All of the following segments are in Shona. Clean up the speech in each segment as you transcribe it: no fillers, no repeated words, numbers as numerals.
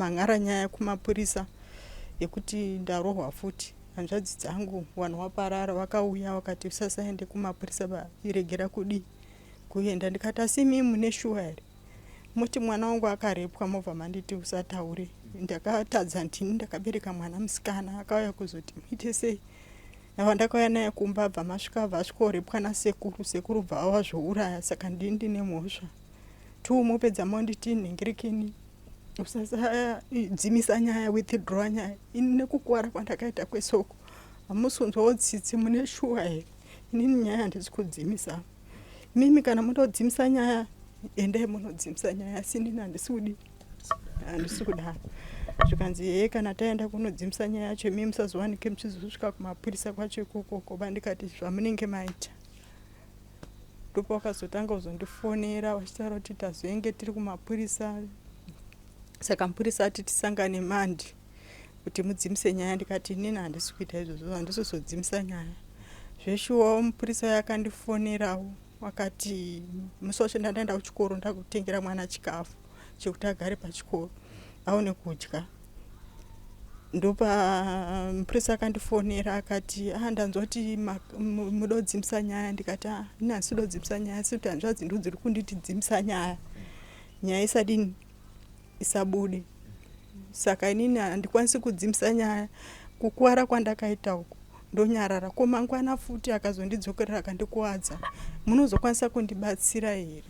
ndakamhan'ara nyaya kumapurisa yekuti ndarohwa futi. Hanzvadzi dzangu vanhu waparara vakauya vakati usasaende kumapurisa ba iregera kudii kuenda. Ndikati asi imimi mune shuwa here? Moti mwana wangu akarepwa mobva manditi usataure. Ndakatadza ndini ndakabereka mwana musikana akauya kuzoti muite sei? Ava ndakauya naye kumba abva masvika abva asvikorepwa nasekuru sekuru bva vazvouraya saka ndini ndine mhosva. Two mopedza monditi nhingirikini usasadzimisa nyaya withdraw nyaya ini nekukuwara kwandakaita kwesoko hamusi kunzwawo tsitsi mune shuwa here inini nyaya handisi kudzimisa mimi kana moda kudzimisa nyaya endai munodzimisa nyaya asi inini handisi kudi handisi kudaro zvikanzi hee kana taenda kunodzimisa nyaya yacho imi musazowanike muchizosvika kumapurisa kwacho ikoko koba ndikati zvamunenge maita ndopavakazotanga kuzondifonera vachitaura kuti tazoenge tiri kumapurisa saka mupurisa ati tisangane mandi kuti mudzimise nyaya ndikati inini handisi kuita izvozvo handisi kuzodzimisa nyaya zveshuwawo mupurisa yakandifonerawo akati musi wacho ndandaenda kuchikoro ndakutengera mwana chikafu chekuti agare pachikoro aone kudya ndopa mupurisa akandifonera akati ah ndanzwa kuti muda kudzimisa nyaya ndikati ah ini handisi kuda kudzimisa nyaya asi kuti hanzvadzi ndo dziri kunditi dzimisa nyaya nyaya isadini isabude saka inini handikwanisi kudzimisa nyaya kukuwara kwandakaita uku ndonyarara ko mangwana futi akazondidzokerera akandikuwadza munozokwanisa kundibatsira here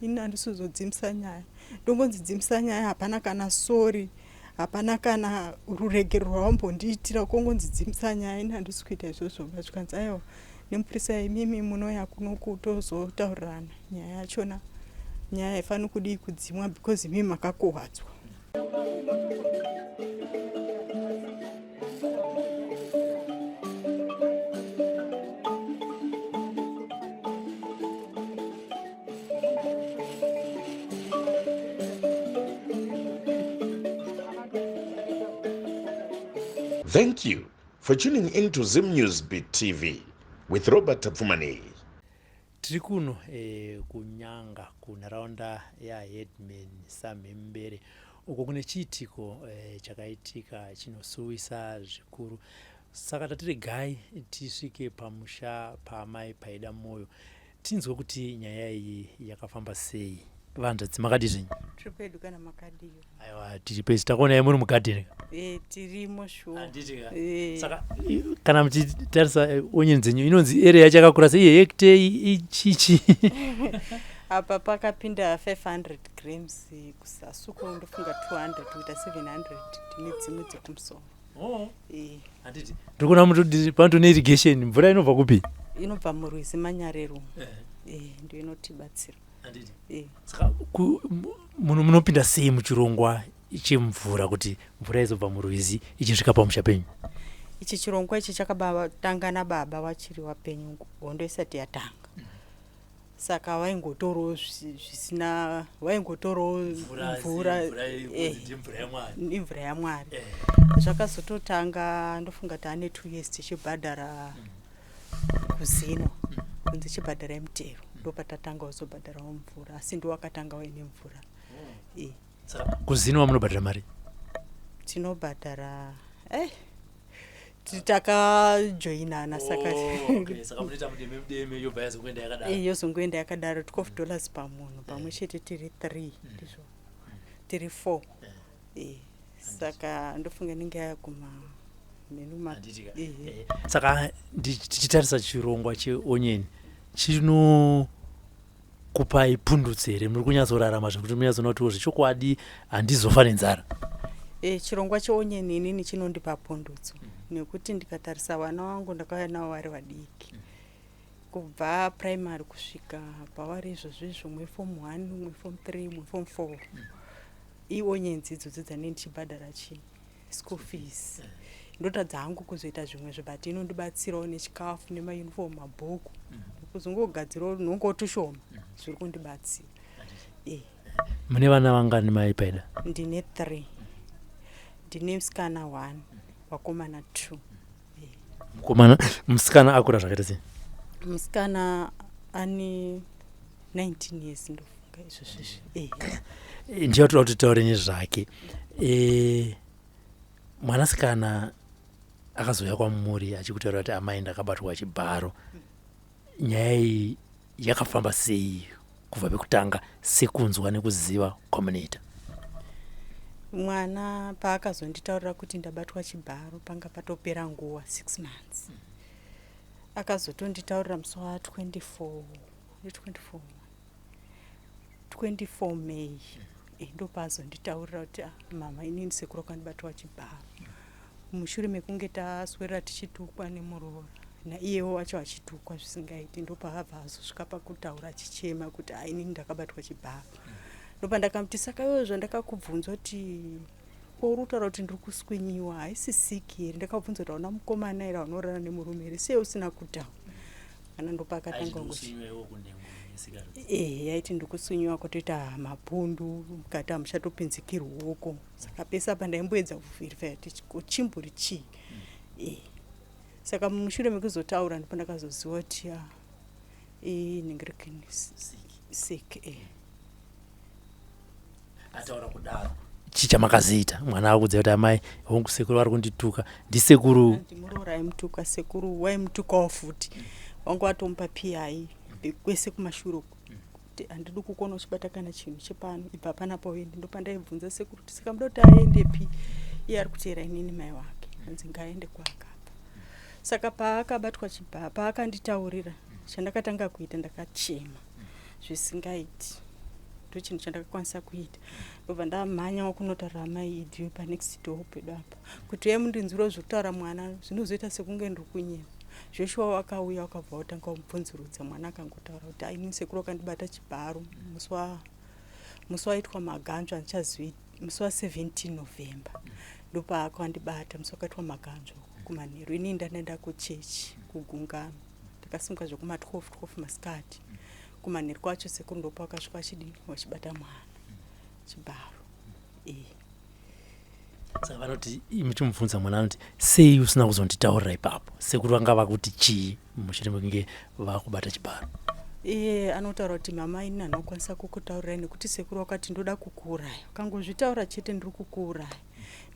ini handisi kuzodzimisa nyaya ndongonzi dzimisa nyaya hapana kana sori hapana kana ruregero rwawambondiitira kongonzi dzimisa nyaya ini handisi kuita izvozvo zvikanzi aiwa nemupurisa imimi munouya kuno kutozotaurirana nyaya yachona nyaya haifaniri kudii kudzimwa because imimi makakuwadzwa. Thank you for tuning in to Zim News Beat TV with Robert Tapfumaneyi. Tiri kuno eh, kuNyanga kunharaunda yaHeadman Samhembere uko kune chiitiko eh, chakaitika chinosuwisa zvikuru. Saka tati regai tisvike pamusha paamai Paida Moyo tinzwe kuti nyaya iyi yakafamba sei. Vanzvadzi makadii zvenyu? Tiri pedu kana makadii? Aiwa tiri pesi takuonai muri mugadheni. Eh, tirimo shuwa. Handiti ka. Eh. Saka kana muchitarisa eh, onion dzenyu inonzi area yacho yakakura sei hekte ichichi. Apa pakapinda 500 grams kuzasi uko ndofunga 200 kuita 700 tine dzimwe dzekumusoro. Oh. Eh. Handiti. Ndiri kuona panoto ne irrigation mvura inobva kupi? Inobva murwizi Manyarero. Eh. Eh, ndiyo inotibatsira. Handiti. Eh. Saka munopinda sei muchirongwa chemvura kuti mvura izobva murwizi ichisvika pamusha penyu? Ichi chirongwa ichi chakabatanga nababa vachiri vapenyu hondo isati yatanga. Saka vaingotorawo zvisina vaingotorawo mvura eh, imvura yaMwari. Eh. Zvakazototanga ndofunga taane 2 years tichibhadhara kuzino kunzi chibhadharai mutero ndopatatanga kuzobhadharawo mvura asi ndiwo akatanga waine mvura eh. Saka kuzino wamunobhadhara mari? Tinobhadhara eh takajoinana saka oh, okay. Saka munoita mudeme mudeme yobva yazongoenda yakadaro. Eh, yozongoenda yakadaro 12 dollars pamunhu pamwe chete tiri 3 ndizvo tiri 4 eh. Saka ndofunga inenge yaguma eh, saka tichitarisa chirongwa cheonyeni chinokupai pundutso here muri kunyatsorarama zvekuti munyatsoona kutiwo zvechokwadi handizofa nenzara e, chirongwa cheonyeni inini chinondipa pundutso mm. nekuti ndikatarisa vana vangu ndakauya navo vari vadiki mm. kubva primary kusvika pavari izvozvo izvo umwe form one umwe form three umwe form four mm. Ionyens idzodzo dzanei ndichibhadhara chii school fees ndotadza hangu kuzoita zvimwe zve but inondibatsirawo nechikafu nemauniform mabhuku kuzongogadzirawo nhongo tushoma zviri kundibatsira eh. Mune vana vangani mai Paida? Ndine three ndine musikana one vakomana two. Mukomana musikana akura zvakaita sei? Musikana ane 19 years ndofunga izvozvizvi eh. Ndichatoda kuti taure nezvake. E, mwanasikana akazouya kwamuri achikutaura kuti amai ndakabatwa chibharo. Nyaya iyi yakafamba sei kubva pekutanga sekunzwa nekuziva kwamunoita? Mwana paakazonditaurira kuti ndabatwa chibharo panga patopera nguva 6 months. Akazotonditaurira musi wa 24 24 24 May eh, ndopaazonditaurira kuti ah, mama inini sekuru akandibatwa chibharo mushure mekunge taswera tichitukwa nemuroora naiyewo wacho achitukwa zvisingaiti ndopaabva azosvika pakutaura achichema kuti ah, inini ndakabatwa chibharo ndopandakamuti saka iwewe zvandakakubvunza kuti ko uri kutaura kuti ndiri kuswinyiwa haisi siki here ndakabvunza kuti hauna mukomana here aunorara nemurume here sei usina kutaura kana ndopakatanga ehe yaiti ndikusunyiwa kutoita mapundu mukati hamuchatopinziki ruoko saka pese apa ndaimboedza kuverifya kuti chimbori chii e saka mushure mekuzotaura ndipo ndakazoziva kuti ah, inhingirekini sick e Ataura kudaro chii chamakazoita mwana akudza kuti amai hongu sekuru vari kundituka ndisekuru ndimuroora aimutuka sekuru waimutukawo futi wanga watomupa pi kwese kumashure uku kuti handidi kukuona uchibata kana chinhu chepano ibva panapa uende ndopandaibvunza sekuru kuti saka muda kuti aendepi iye ari kuteera inini mai wake hanzi ngaaende kwaakabva saka paakabatwa chibha paakanditaurira chandakatanga kuita ndakachema zvisingaiti ndochinhu chandakakwanisa kuita ndobva ndamhanyawo kunotaurira amai idiwe panext door pedu apa kuti uye mundinzwiro zvekutaura mwana zvinozoita sekunge ndiri kunyema zveshuwa wakauya wakabva watanga kumubvunzurudza mwana akangotaura kuti aini sekuru wakandibata chibharo musi waitwa maganzva handichazivi musi wa 17 November ndopaakandibata musi wakaitwa maganzva kumanheru ini ndandaenda kuchechi kugungano ndakasimuka zvekuma 12 12 masikati kumanheru kwacho sekuru ndopakasvika vachidini vachibata mwana chibharo e. Saka vanoti muchimubvunza mwana anoti sei usina kuzonditaurira ipapo sekuru vanga vakuti chii mushure mekunge vakubata chibharo? Iye anotaura kuti mama ini handinokwanisa kukutaurirai nekuti sekuru wakati ndoda kukuuraya ukangozvitaura chete ndiri kukuuraya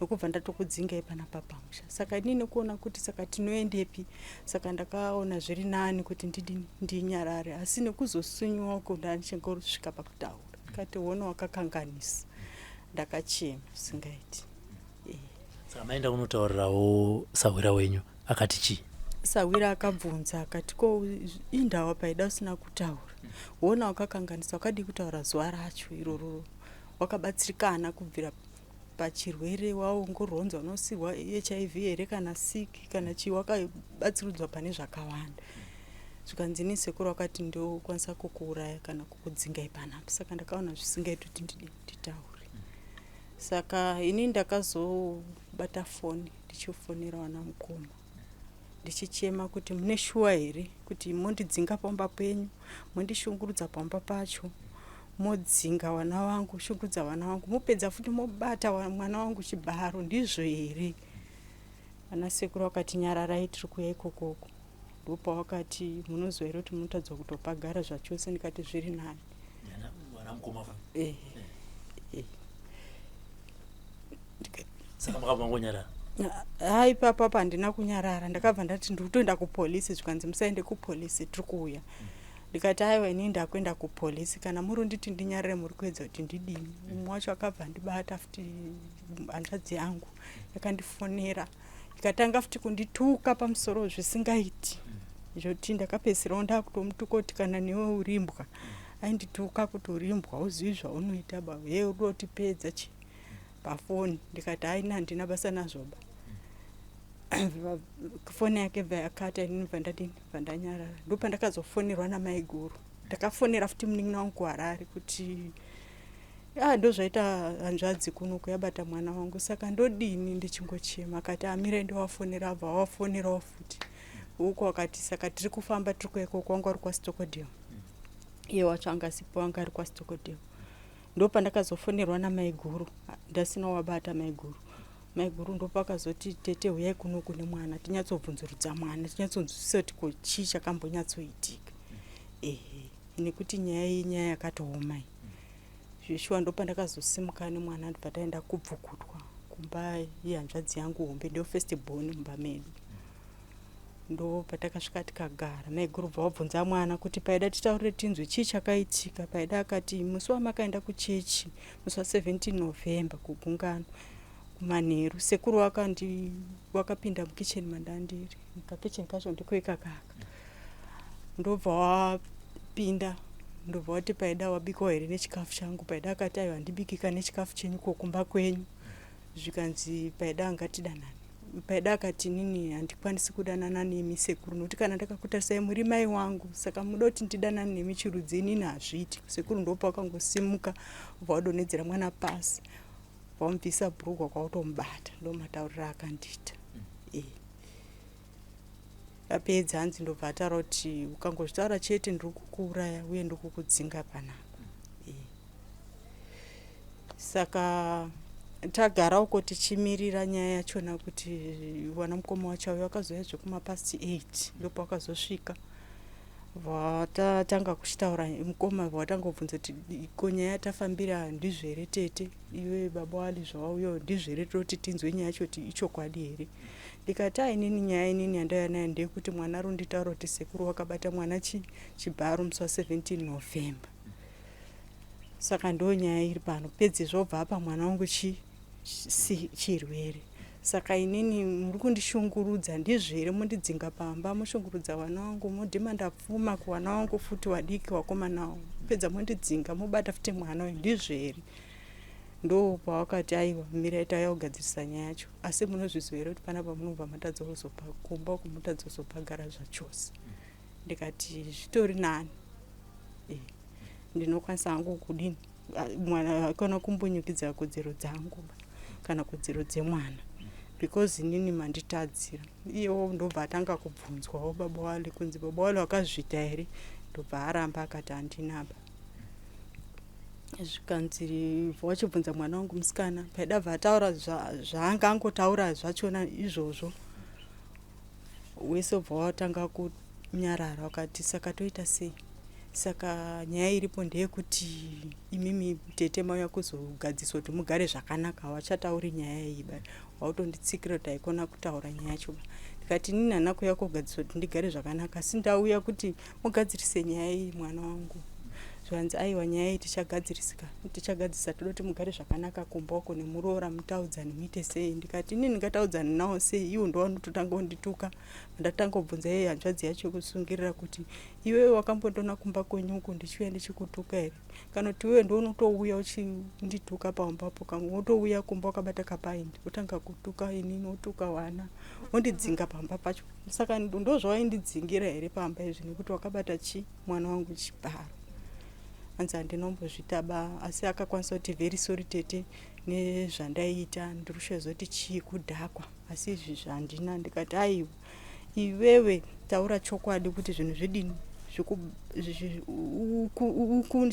nokubva ndatokudzingai panapa pamusha saka ini nekuona kuti saka tinoendepi saka ndakaona zviri nani kuti ndidini ndinyarare asi nekuzosunyiwa uko ndanichingosvika pakutaura ndikati hona wakakanganisa ndakachema zvisingaiti eh. Saka maenda kunotaurirawo sahwira wenyu akati chii? Sahwira akabvunza akati ko indawa paida usina kutaura hona wakakanganisa wakadii kutaura zuva racho iroro wakabatsirikana kubvira pachirwere waongororwa unosirwa hiv here kana siki kana chii wakabatsirudzwa pane zvakawanda zvikanzi ini sekuru wakati ndokwanisa kukuuraya kana kukudzingai panapa saka ndakaona zvisingaiti kuti ndidi nditaure saka ini ndakazobata foni ndichifonera vana mukoma ndichichema kuti mune shuwa here kuti mondidzinga pamba penyu mondishungurudza pamba pacho modzinga vana vangu shungurudza vana vangu mopedza futi mobata mwana wangu chibharo ndizvo here vana sekuru vakati nyararai tiri kuya ikokoko ndopawakati munoziva here kuti munotadza kutopagara zvachose ndikati zviri nani eh, eh. Saka makabva mangonyarara? Ha ipapo apa handina kunyarara ndakabva ndati ndiri kutoenda kupolisi zvikanzi musaende kupolisi tiri kuuya ndikati aiwa inini ndakuenda kupolisi kana muri unditi ndinyarare muri kuedza kuti ndidini umwe wacho akabva andibata futi hanzvadzi yangu yakandifonera ikatanga futi kundituka pamusoro zvisingaiti zvoti ndakapedzisirawo ndakutomutuka kuti kana newe urimbwa aindituka kuti urimbwa uzivi zvaunoita ba he urotipedza chi pafoni ndikati haina handina basa nazvo ba foni yake bva yakata inini bva ndadini bva ndanyarara ndopandakazofonerwa namaiguru ndakafonera futi munin'ina wangu kuharare kuti ah ndozvaita hanzvadzi kuno kuyabata mwana wangu saka ndodini ndichingochema akati amire ndowafonera abva wafonerawo futi uko akati saka tiri kufamba tiri kuya ikoko wanga uri kwastocodale iye wacho anga asipo anga ari kwastocodale ndopandakazofonerwa namaiguru ndasina wabata maiguru maiguru ndopakazoti tete huyai kuno kune mwana tinyatsobvunzurudza mwana tinyatsonzwisisa kuti ko chii chakambonyatsoitika ehe nekuti nyaya iyi nyaya yakatooma iyi. Zveshuwa ndopandakazosimuka nemwana ndobva taenda kubvukutwa kumba yehanzvadzi yangu hombe, ndiyo first born mumba medu. Ndopatakasvika tikagara, maiguru bva wabvunza mwana kuti Paida titaurire tinzwe chii chakaitika. Paida akati musi wamakaenda kuchechi musi wa 17 November kugungano kumanheru, sekuru wakandi wakapinda mukicheni mandandiri, kakicheni kacho ndiko ikakaka, ndobva wapinda ndobva wati Paida wabikawo here nechikafu changu? Paida akati aiwa handibikika nechikafu chenyu ko kumba kwenyu. Zvikanzi Paida ngatidanane. Paida akati inini handikwanisi kudanana nemi sekuru nokuti kana ndakakutarisai muri mai wangu, saka muda kuti ndidanane nemi chirudzi, inini hazviiti. Sekuru ndopa wakangosimuka ubva wadonhedzera mwana pasi, wamubvisa bhurugwa kwautomubata, ndomatauriro akandiita. E apedza hanzi ndobva ataura kuti ukangozvitaura chete ndiri kukuuraya uye ndiri kukudzinga panapa. E saka tagara uko tichimirira nyaya yachona kuti wana mukoma wacho auya, wakazouya zvekumapast 8 ndopawakazosvika, vatatanga kuchitaura mukoma, vatanga kubvunza kuti ko nyaya yatafambira ndizvo here tete, iwe baba wali zvawauya ndizvo here, toti tinzwe nyaya yacho kuti ichokwadi here. Ndikati ainini nyaya inini yandauya nayo ndeyekuti mwana ari kunditaura kuti sekuru wakabata mwana chibharo musi wa17 November, saka ndo nyaya iri pano. Pedzezvo obva apa mwana wangu chirwere, saka inini muri kundishungurudza ndizvo here, mundidzinga pamba, moshungurudza vana wangu, modhimanda pfuma kuvana wangu futi vadiki vakomana, pedza mondidzinga, mobata futi mwana uyu, ndizvo here? Ndo pawakati aiwa mirai tauya kugadzirisa nyaya yacho, asi munozviziva here kuti panapa munobva matadza kuzopa kumba uku, mutadza kuzopagara zvachose. Ndikati zvitori nani, e, ndinokwanisa hangu kudini mwana kana kumbonyukidza kodzero dzangu kana kodzero dzemwana because inini manditadzira. Iyewo ndobva atanga kubvunzwawo baba wale kunzi baba wale wakazviita here, ndobva aramba akati handinaba. Zvikanzi wachibvunza mwana wangu musikana, Paida bva ataura zvaanga angotaura zvachona izvozvo, wese ubva watanga kunyarara, wakati saka toita sei? Saka nyaya iripo ndeyekuti imimi tete mauya kuzogadziswa kuti mugare zvakanaka, hawachatauri nyaya iyi ba, wautonditsikira kuti haikona kutaura nyaya yacho ba. Ndikati inini handina kuuya kogadziswa kuti ndigare zvakanaka, asi ndauya kuti mugadzirise nyaya iyi mwana wangu. Zvanzi aiwa nyaya iyi tichagadzirisika, tichagadzirisa, toda kuti mugare zvakanaka kumba uko nemuroora, mutaudzani muite sei. Ndikati inini ndingataudzani nawo sei, iwo ndowanototanga kundituka. Ndatanga kubvunza iye hanzvadzi yacho yekusungirira kuti iwewe wakambondiona kumba kwenyu uku ndichiuya ndichikutuka here, kana kuti iwewe ndounotouya uchindituka pambapo, kana wotouya kumba wakabata kapaindi wotanga kutuka inini, wotuka vana, wondidzinga pamba pacho, saka ndozvawaindidzingira here pamba izvi nekuti wakabata chi mwana wangu chibharo? Hanzi handinombozvita ba, asi akakwanisa kuti very sorry tete nezvandaiita, ndiri kushaiza chii kudhakwa, asi izvi zvandina. Ndikati aiwa iwewe taura chokwadi kuti zvinhu zvidini,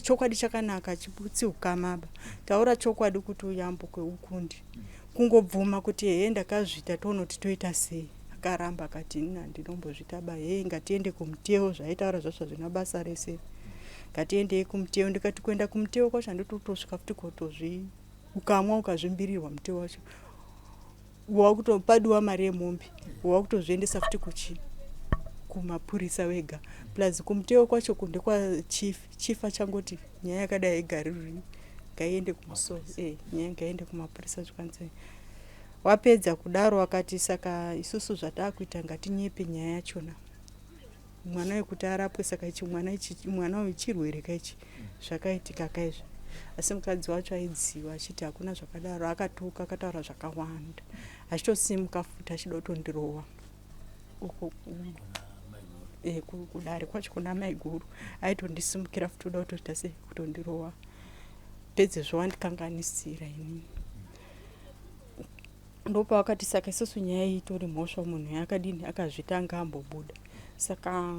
chokwadi chakanaka chibutsi ukamaba, taura chokwadi kuti uyambuke ukundi kungobvuma kuti hee ndakazviita, toonoti toita sei. Akaramba akati ini handinombozvita ba, hee ngatiende kumuteo, zvaitaura zvacho hazvina basa rese, ngatiendei kumuteo. Ndikati kuenda kumuteo kwacho handiti kutosvika futi kotozvi ukamwa ukazvimbirirwa muteo wacho wakutopadiwa mari yemombe, wakutozviendesa futi kuchi kumapurisa wega, plus kumuteo kwacho ndekwachief, chief achangoti nyaya yakadai haigarirwi, ngaiende kumusoro, e, nyaya ngaiende kumapurisa. Zvikanzi wapedza kudaro wakati saka isusu zvataakuita ngatinyepe nyaya yachona, mwana wekuti arapwe, saka ichi mwana ichi mwana uyu chirwere kaichi zvakaitika kaizvi. Asi mukadzi wacho aidziwa achiti hakuna zvakadaro, akatuka akataura zvakawanda achitosimuka futi achida kutondirova uko e, kudare kwacho kuna maiguru, aitondisimukira futi kuda kutoita sei kutondirova, pedzezvo wandikanganisira inini. Ndopawakati saka isusu nyaya iyi itori mhosva, munhu yakadini akazvitanga ambobuda, saka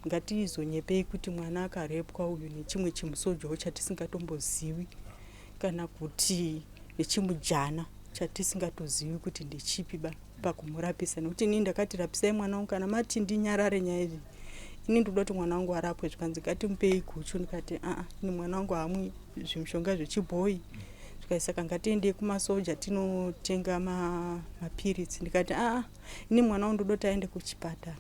ngatizonyepei kuti mwana akarepwa uyu nechimwe chimusojawo chatisingatombozivi kana kuti nechimujana chatisingatozivi kuti ndechipi ba pakumurapisa, nekuti inini ndakati rapisai mwana wangu, kana mati ndinyarare nyaya iyi ini ndikuda kuti mwana wangu arapwe. Zvikanzi ngatimupei guchu, ndikati aa ini mwana wangu hamwi. zvimishonga zvechibhoyi. Zvikanzi saka ngatiendei kumasoja tinotenga mapiritsi. Ndikati aa, ini mwana wangu ndoda kuti aende kuchipatara,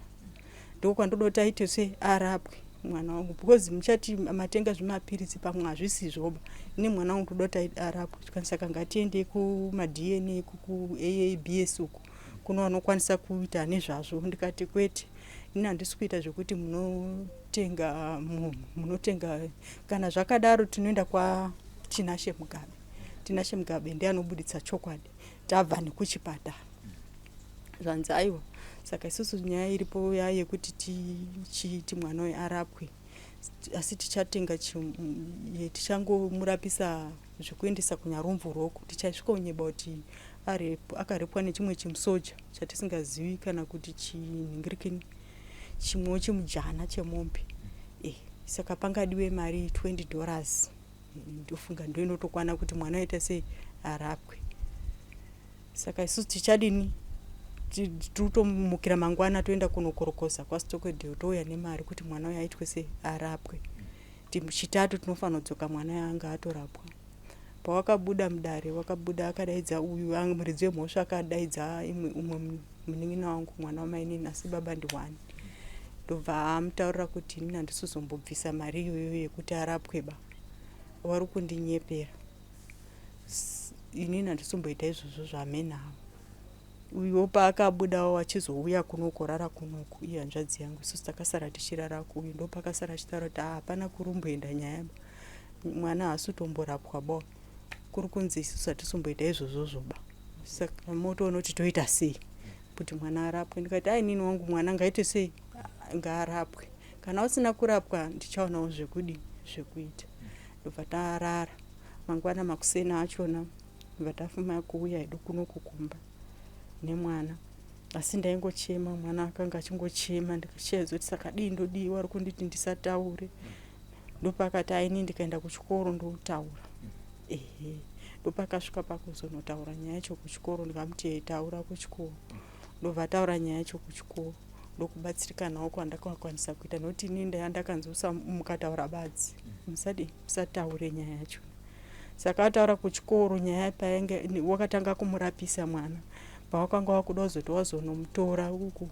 ndokwandoda kuti aite se arapwe mwana wangu, because muchati matenga zvimapiritsi pamwe hazvisizvoba. Ini mwana wangu ndoda kuti arapwe. Zvikanzi saka ngatiendei kumaDNA kuAABS uku kuno vanokwanisa kuita nezvazvo. Ndikati kwete, ini handisi kuita zvekuti munotenga munotenga kana zvakadaro tinoenda kwaTinashe Mugabe. Tinashe Mugabe ndiye anobuditsa chokwadi tabva nekuchipatara. Zvanzi aiwa, saka isusu nyaya iripo ya yekuti tichiti mwana uyu arapwe, asi tichatenga tichangomurapisa zvekuendesa kunyarumvuroko. Tichasvika kunyeba kuti akarepwa nechimwe chimusoja chatisingazivi kana kuti chinhingirikini chimwewo chimujana chemombe. Saka pangadiwe mari $20, ndofunga ndo inotokwana kuti mwana aite sei arapwe. Saka isusu tichadini? Tiri kutomukira mangwana toenda kunokorokoza kwaStokedale, touya nemari kuti mwana uyu aitwe sei arapwe. Chitatu tinofanira kudzoka mwana uyu anga atorapwa. Pawakabuda mudare, wakabuda akadaidza uyu muridzi wemhosva, akadaidza umwe munin'ina wangu, mwana wamainini, asi baba ndiwani. Ndobva amutaurira kuti inini handisizombobvisa mari iyoyo yekuti arapwe ba, wari kundinyepera, inini handisomboita izvozvo zvamenavo. Uyuwo paakabudawo achizouya kunokorara kunoku, iye hanzvadzi yangu, isusu takasara tichirara kuuyu. Ndopakasara achitaura kuti hapana kurumboenda nyaya ba, mwana haasi kutomborapwa ba, kuri kunzi isusu hatisomboita izvozvozvo ba, saka motoona kuti toita sei kuti mwana arapwe. Ndikati ai, nini wangu mwana ngaite sei, ngaarapwe. Kana usina kurapwa ndichaonawo zvekudi zvekuita. Ndobva tarara. Mangwana makuseni achona ndobva tafuma kuuya hedu kunoku kumba nemwana, asi ndaingochema, mwana akanga achingochema. Ndikachiedza kuti saka dii, ndodii, wari kunditi ndisataure. Ndopakati aini ndikaenda kuchikoro ndotaura. Ehe, ndopakasvika pakuzonotaura nyaya yacho kuchikoro. Ndikamuti taura kuchikoro, ndobva ataura nyaya yacho kuchikoro, ndokubatsirikanawo kwandakakwanisa kuita, nokuti ini ndaya ndakanzi mukataura badzi musadi musataure nyaya yacho. Saka ataura kuchikoro nyaya payange wakatanga kumurapisa mwana, pawakanga wakuda kuzoti wazonomutora uku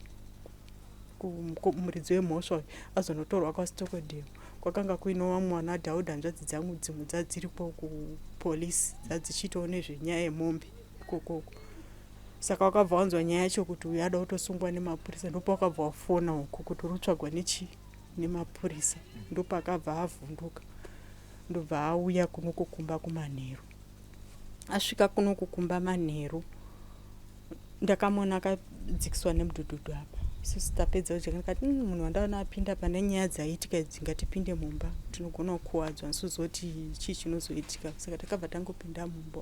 muridzi wemhosva azonotorwa kwaStokedale, kwakanga kuine vamwe vana Dhaudha, hanzvadzi dzangu dzimwe dzadziriko kupolisi, dzadzichiitawo nezvenyaya yemombe ikokoko. Saka wakabva wanzwa nyaya yacho kuti uyu ada kutosungwa nemapurisa, ndopawakabva wafona uku kuti uri kutsvagwa nechi nemapurisa. Ndopakabva avhunduka, ndobva auya kunoku kumba kumanheru. Asvika kunoku kumba manheru, ndakamuona akadzikiswa nemudhudhudhu apa. Isusu tapedza kudya, ndikati munhu wandaona apinda pane nyaya dzaiitika idzi, ngatipinde mumba, tinogona kukuwadzwa nisuzoti chii chinozoitika. Saka takabva tangopinda mumba,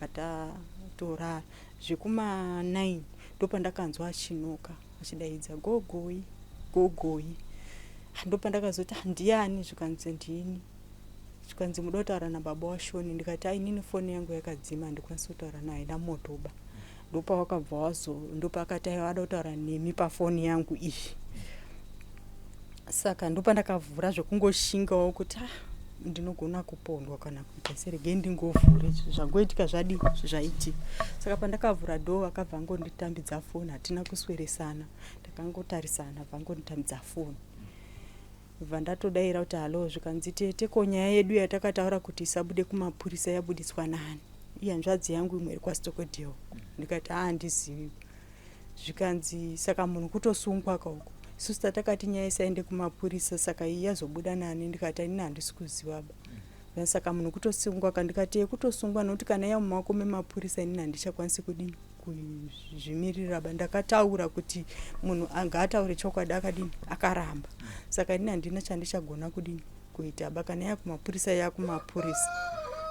vatatorara. Zvekuma 9 ndopandakanzwa achinoka achidaidza, "Gogoi, gogoi." Ndopandakazoti, "Ndiani?" Zvikanzi, "Ndini." Zvikanzi, "Muda kutaura nababa waShoni." Ndikati, "Ainini foni yangu yakadzima, handikwanisi kutaura naye, haina moto ba." Ndopawakabva wazo ndopaakati, "Aiwa, ada kutaura nemi pafoni yangu iyi." Saka ndopandakavhura zvekungoshingawo kuti ah, ndinogona kupondwa kana kuita seregei, ndingovhure, zvangoitika zvadi zvaitika. Saka pandakavhura door, akabva angonditambidza foni. Hatina kusweresana, takangotarisana, bva angonditambidza foni, bva ndatodaira kuti, "Hello." Zvikanzi, "Tete, ko nyaya yedu yatakataura kuti isabude kumapurisa yabuditswa nani?" Iye hanzvadzi yangu imwe iri kwaStokedale. Ndikati, "Haa, handizivi." Zvikanzi, "Saka munhu kutosungwa kauko, isusu tatakati nyaya isaende kumapurisa, saka iyi yazobuda nani?" Ndikati, "Inini handisi kuziva ba." "Saka munhu kutosungwa ka?" Ndikati, "Yekutosungwa, nokuti kana iya mumaoko memapurisa, inini handichakwanisi kudini kuzvimirira ba. Ndakataura kuti munhu ngaataure chokwadi, akadini, akaramba, saka inini handina chandichagona kudini kuita ba. Kana yakumapurisa, yakumapurisa."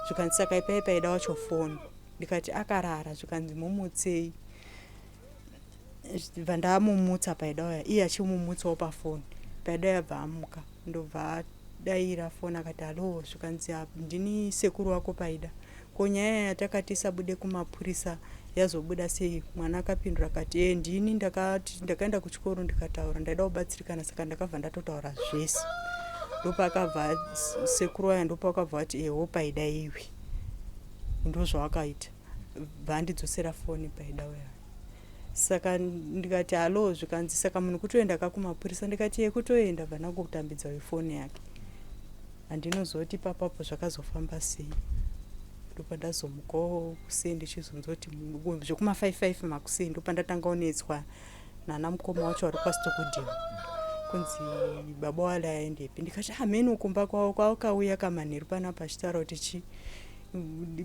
Zvikanzi, "Saka ipai paida wacho foni." Ndikati, "Akarara." Zvikanzi, "Mumutsei." Bva ndamumutsa paida uya, iye achimumutsawo pafoni. Paida uya bva amuka, ndobva adaira foni, akati, "Hello." Zvikanzi, "Ndini sekuru wako Paida. Ko nyaya yatakati isabude kumapurisa yazobuda sei?" Mwana akapindura akati, "E, ndini ndakati ndakaenda kuchikoro ndikataura, ndaida kubatsirikana, saka ndakabva ndatotaura zvese." Ndopakabva sekuru vaya ndopakabva vati eho Paida iwe. Ndozvawakaita. Bvandidzosera foni Paida uya. Saka ndikati hallo zvikanzi saka munhu kutoenda ka kumapurisa ndikati ye kutoenda bva ndangotambidza uyu foni yake. Handinozoti ipapapo zvakazofamba sei. Ndopandazomukawo kuseni ndichizonzwa kuti zvekuma 5 5 makuseni ndopandatanga kunetswa nana mukoma wacho vari kwaStokodale kunzi baba wale aendepi ndikati hameno kumba kwavo kwakauya kamanheru panapa achitaura kuti chi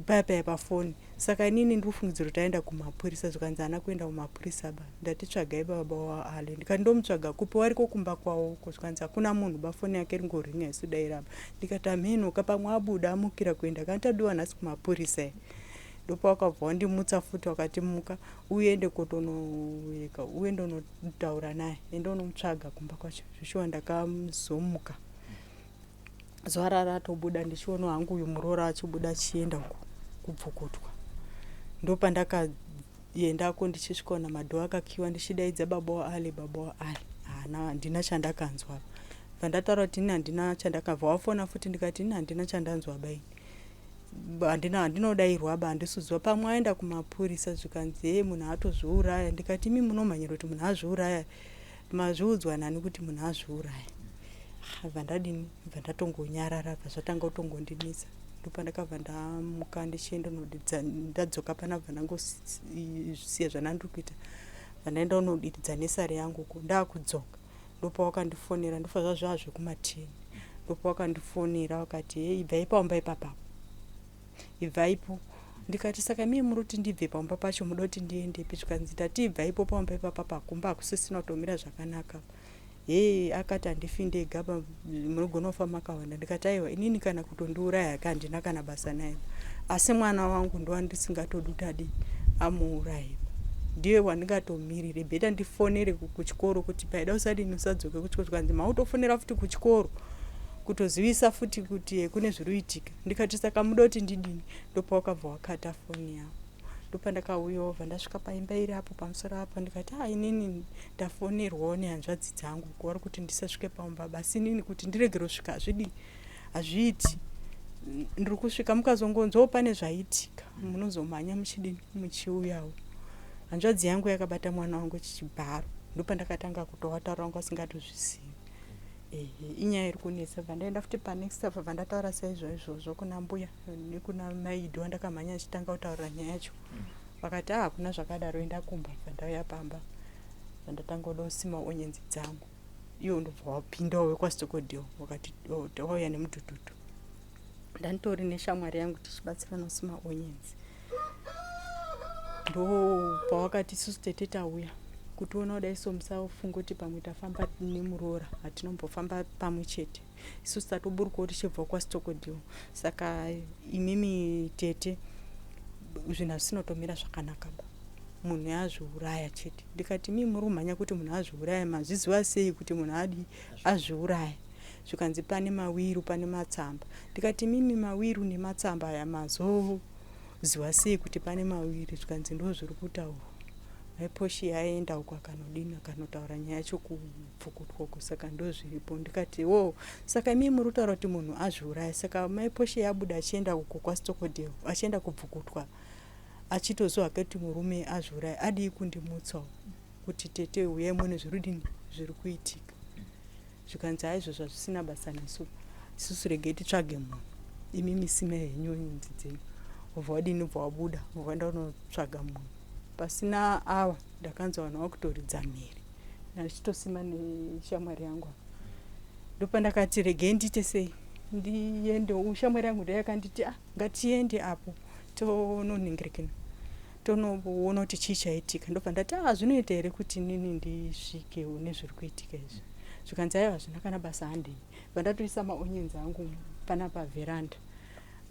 paya paya pafoni saka inini ndiri kufungidzira kuti aenda kumapurisa zvikanzi haana kuenda kumapurisa ba ndati tsvagai baba waale ndikati ndomutsvaga kupi wariko kumba kwavo uko zvikanzi hakuna munhu ba foni yake ringoringa isu dairaba ndikati hameno ka pamwe abuda amukira kuenda kana tadiwa nhasi kumapurisa here ndopawakabva wandimutsa futi wakati muka uende kotonoyeka uende unotaura naye ende unomutsvaga kumba kwacho zveshuwa ndakazomuka zuva raratobuda ndichiona hangu uyu muroora achibuda achienda uku kubvukutwa ndopandakaendako ndichisvikaona madhoo akakiwa ndichidaidza baba waale baba waale haana handina chandakanzwa vandataura kuti ini handina chandakabva wafona futi ndikati ini handina chandanzwa baini handina handinodairwa ba handisuziwa pamwe aenda kumapurisa zvikanzi hee munhu atozviuraya ndikati imi munomhanyira kuti munhu azviuraya mazviudzwa nani kuti munhu azviuraya bva ndadini bva ndatongonyarara bva zvatanga kutongondinetsa ndopandakabva ndamuka ndichienda unodidza ndadzoka pana bva ndangosiya zvandandiri kuita bva ndaenda unodiridza nesari yangu uko ndakudzoka ndopawakandifonera ndofa zvazvaa zvekumateni ndopawakandifonera wakati hei ibvai paumba ipapapo ibvaipo ndikati saka mii muri kuti ndibve pamba pacho muda kuti ndiendepi zvikanzi tati ibvaipo pamba ipapa pakumba hakusisina kutomira zvakanaka hee akati handifi ndega munogona kufa makawanda ndikati aiwa inini kana kutondiuraya hake handina kana basa naye asi mwana wangu ndowandisingatodi kuti adii amuuraye ndiye wandingatomirire beta ndifonere kuchikoro kuti paida usadini usadzoke kuchikoro zvikanzi mautofonera futi kuchikoro kutozivisa futi kuti kune zviri kuitika ndikati saka muda kuti ndidini ndopawakabva wakata foni yavo ndopandakauyawo bva ndasvika paimba iri apo pamusoro apo ndikati a ah, inini ndafonerwawo nehanzvadzi dzangu kuvari kuti ndisasvike paumba basi inini kuti ndiregere kusvika hazvidii hazviiti ndiri kusvika mukazongonzwawo pane zvaitika munozomhanya muchidini muchiuyawo hanzvadzi yangu yakabata mwana wangu chichibharo ndopandakatanga kutovataura wangu asingatozvizivi Ehe inyaya iri kunetsa bva ndaenda futi panext apa bva ndataura saizvo izvozvo kuna mbuya nekuna maidi wandakamhanya achitanga kutaurira nyaya yacho vakati ah hakuna zvakadaro enda kumba bva ndauya pamba bva ndatanga kuda kusima onyenzi dzangu iwo ndobva wapindawo wekwastokodhiyo wakati wauya nemudhudhudhu Ndanditori neshamwari yangu tichibatsirana kusima onions. Ndopawakati isusu tete tauya kutiona kudai so musafunga kuti pamwe tafamba nemuroora hatinombofamba pamwe chete isusu tatoburukawo tichibva kwastokodhiwo saka imimi tete zvinhu hazvisinotomira zvakanaka ba munhu azviuraya chete ndikati mii muri kumhanya kuti munhu azviuraya mazviziva sei kuti munhu adii azviuraya Zvikanzi pane mawiru pane matsamba. Ndikati imimi mawiru nematsamba aya mazoziva sei kuti pane mawiri zvikanzi ndozviri kutaurwa. Mai Poshi aenda uko akanodini akanotaura nyaya yacho kupfukutwa uko saka ndozviripo. Ndikati wo saka imimi muri kutaura kuti munhu azviuraya saka mai Poshi abuda achienda uko kwaStokodale achienda kubvukutwa achitoziva hake kuti murume azviuraya adii kundimutsawo kuti tete huyai muone zviri kudini zviri kuitika. Zvikanzi haa izvo zvazvisina basa nesu isusu regai titsvage munhu imi misime henyu nyunzi dzenyu wobva wadini ubva wabuda wobva waenda kunotsvaga munhu pasina awa ndakanzwa vanhu vakutoridza mhere ndichitosima neshamwari yangu apa ndopandakati regei ndiite sei ndiende shamwari yangu ndayakanditi ah ngatiende apo tononingirikina tonoona kuti chii chaitika ndobva ndati ah zvinoita here kuti inini ndisvike une zviri kuitika izvi zvikanzi aiwa hazvina kana basa handei bva ndatoisa maonions angu pana paveranda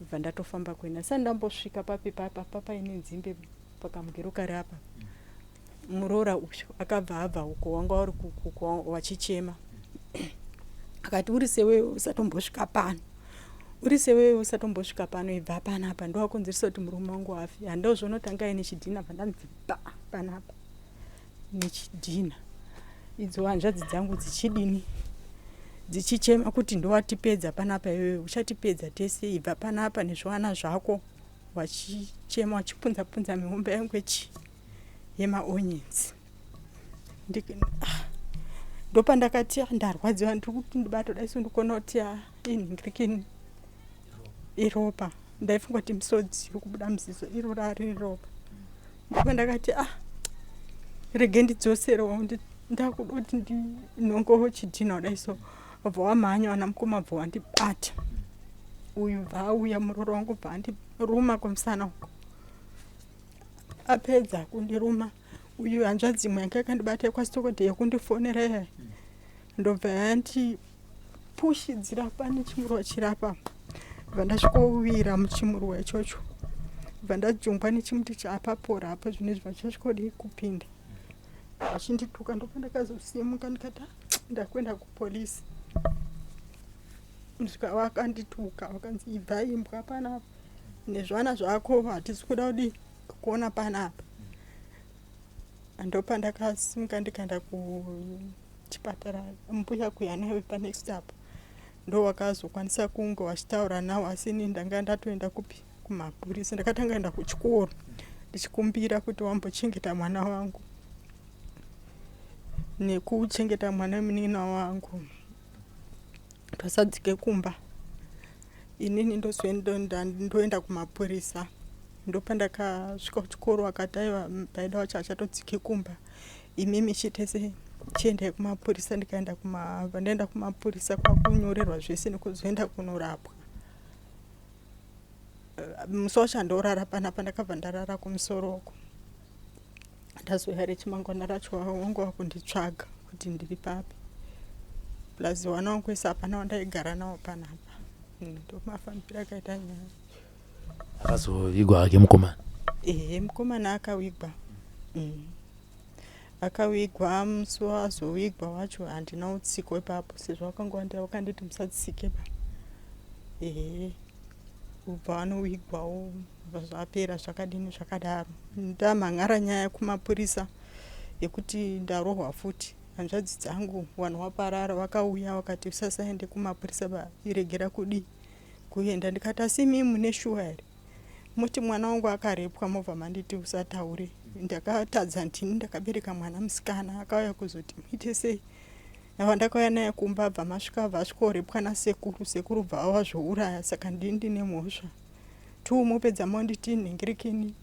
bva ndatofamba kuenda sani ndambosvika papi papa papaine nzimbe pakamugero kari apa muroora uyu akabva abva uko wanga uri wachichema akati uri sewe usatombosvika pano uri sewe usatombosvika pano ibva panapa ndowakonzeresa kuti murume wangu afe handozvonotanga aine chidhina bva ndanzi ba panapa nechidhina idzo hanzvadzi dzangu dzichidini Dzichichema kuti ndowatipedza panapa iwewe uchatipedza tese ibva panapa nezviwana zvako vachichema vachipunza punza mihombe yangu yechi yemaonions. Ah, ndopandakati ah, ndarwadziwa ndiri kuti ndibata dai so ndikuona kuti ah, inhingirikini iropa ndaifunga kuti misodzi iri kubuda muziso iro rari ropa ndopandakati ah rege ndidzoserewo ndakuda kuti ndinongowo chidhinha kudai so bva wamhanya wana mukoma bva wandibata uyu bva auya muroro wangu bva andiruma kumusana uko apedza kundiruma uyu hanzvadzi imwe yanga yakandibata yekwasitokodhe yekundifonera iya ndobva yandipushidzira pane chimuruwa chiri apa bva ndasvikowira muchimuruwa ichocho bva ndajungwa nechimuti chaapapora apo zvino izvi vachasvikodii kupinda vachindituka ndopandakazosimuka ndikati ah, ndakuenda kupolisi svika vakandituka vakanzi ibva imbwa panapa nezvana zvako hatisi kuda kudii kuona panapa ndopandakasimuka ndikaenda kuchipatara mbuya kuya naive panext apo ndowakazokwanisa kunge wachitaura nawo asi ini ndanga ndatoenda kupi kumapurisa ndakatanga enda kuchikoro ndichikumbira kuti wambochengeta mwana wangu nekuchengeta mwana wemunin'ina wangu tosadzike kumba inini ndozoenda ndoenda kumapurisa ndopandakasvika kuchikoro akati aiwa paida wacho achatodzike kumba imimi chitese chiendai kumapurisa ndikaenda kuma ndaenda kumapurisa kwakunyorerwa zvese nekuzoenda kunorapwa eh, musi wacho andorara panapa ndakabva ndarara kumusoro uko ndazouya rechimangwana racho wangu wakunditsvaga kuti ndiri papi plus wana wangu wese hapana wandaigara nawo panapa hmm, ndomafambiro akaita nyaya akazovigwa hake mukomana ehe mukomana akawigwa mm. Akavigwa musi waazovigwa wacho handina utsiko ipapo sezvo wakanga wakanditi musatsike pa ehe ubva wanovigwawo zvapera zvakadini zvakadaro ndamhan'ara nyaya kumapurisa yekuti ndarohwa futi hanzvadzi dzangu vanhu waparara vakauya vakati usasaende kumapurisa ba iregera kudii kuenda ndikati asi imii mune shuwa here Moti mwana wangu akarepwa mobva manditi usataure. Ndakatadza ndini ndakabereka mwana musikana akauya kuzoti muite sei. Ava ndakauya naye kumba bva masvika bva asvikorepwa nasekuru sekuru bva vazvouraya saka ndini ndine mhosva. Two mopedza monditi nhingirikini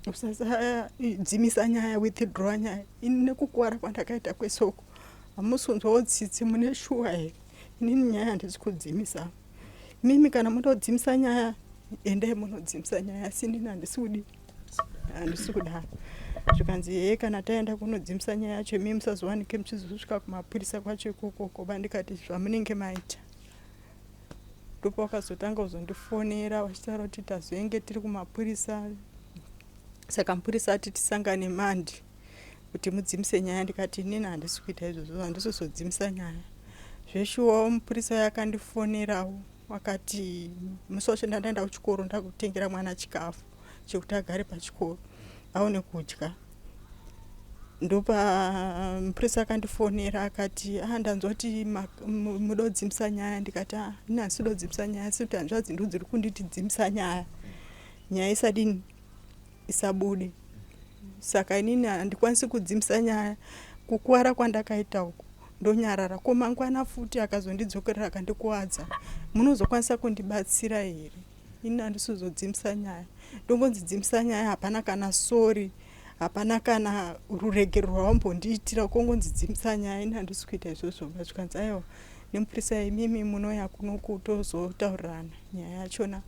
usasadzimisa nyaya withdraw nyaya ini nekukuwara kwandakaita kwesoko hamusi kunzwawo tsitsi mune shuwa here inini nyaya handisi kudzimisa Mimi kana munodzimisa nyaya endai munodzimisa nyaya asi inini handisi kudi handisi kudaro zvikanzi hee kana taenda kunodzimisa nyaya yacho imi musazowanike muchizosvika kumapurisa kwacho ikoko koba ndikati zvamunenge maita ndopawakazotanga kuzondifonera vachitaura kuti tazoenge tiri kumapurisa saka mupurisa ati tisangane mandi kuti mudzimise nyaya ndikati inini handisi kuita izvozvo handisi kuzodzimisa nyaya zveshuwawo mupurisa uyo akandifonerawo akati musi wacho ndandaenda kuchikoro ndakutengera mwana chikafu chekuti agare pachikoro aone kudya ndopa mupurisa akandifonera akati ah ndanzwa kuti muda kudzimisa nyaya ndikati ah ini handisi kuda kudzimisa nyaya asi kuti hanzvadzi ndo dziri kunditi dzimisa nyaya nyaya isadini isabude saka inini handikwanisi kudzimisa nyaya kukuwara kwandakaita uku ndonyarara ko mangwana futi akazondidzokerera akandikuwadza munozokwanisa kundibatsira here ini handisi kuzodzimisa nyaya ndongonzi dzimisa nyaya hapana kana sori hapana kana ruregerero rwawambondiitira kongonzi dzimisa nyaya ini handisi kuita izvozvo zvikanzi aiwa nemupurisa imimi munouya kuno kutozotaurirana nyaya yachona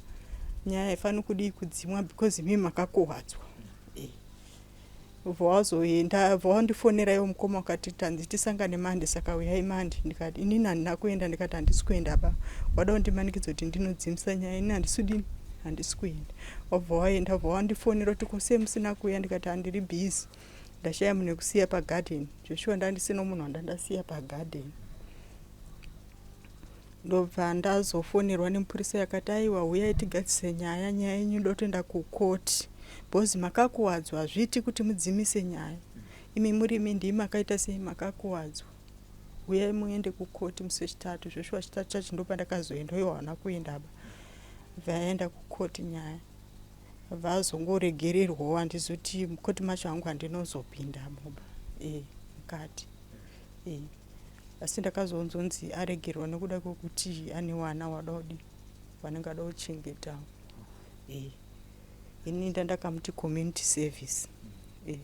nyaya haifaniri kudii kudzimwa because imimi makakuwadzwa eh. Bva wazoenda bva wandifonera iwo mukoma ukati tanzi tisangane mande saka uyai mande ndikati inini handina kuenda ndikati handisi kuenda ba wada kundimanikidza kuti ndinodzimisa nyaya inini handisi kudini handisi kuenda wabva waenda bva wandifonera kuti ko sei musina kuuya ndikati handiri busy ndashaya munhu ekusiya pagarden Joshua ndandisina munhu wandandasiya pagarden ndobva ndazofonerwa nemupurisa yakati aiwa huyai tigadzise nyaya nyaya yenyu dotoenda kukoti because makakuwadzwa hazviiti kuti mudzimise nyaya imi murimi ndii makaita sei makakuwadzwa. Uyai muende kukoti musi wechitatu. Zveshuwa chitatu chacho ndopandakazoenda uye hauna kuendaba. Vaenda kukoti nyaya vazongoregererwawo handizoti mukoti macho hangu handinozopinda moba e mukati e asi ndakazonzonzi aregerwa nekuda kwekuti ane wana wada kudi vanenge vada kuchengetawo e ini ndandakamuti community service e.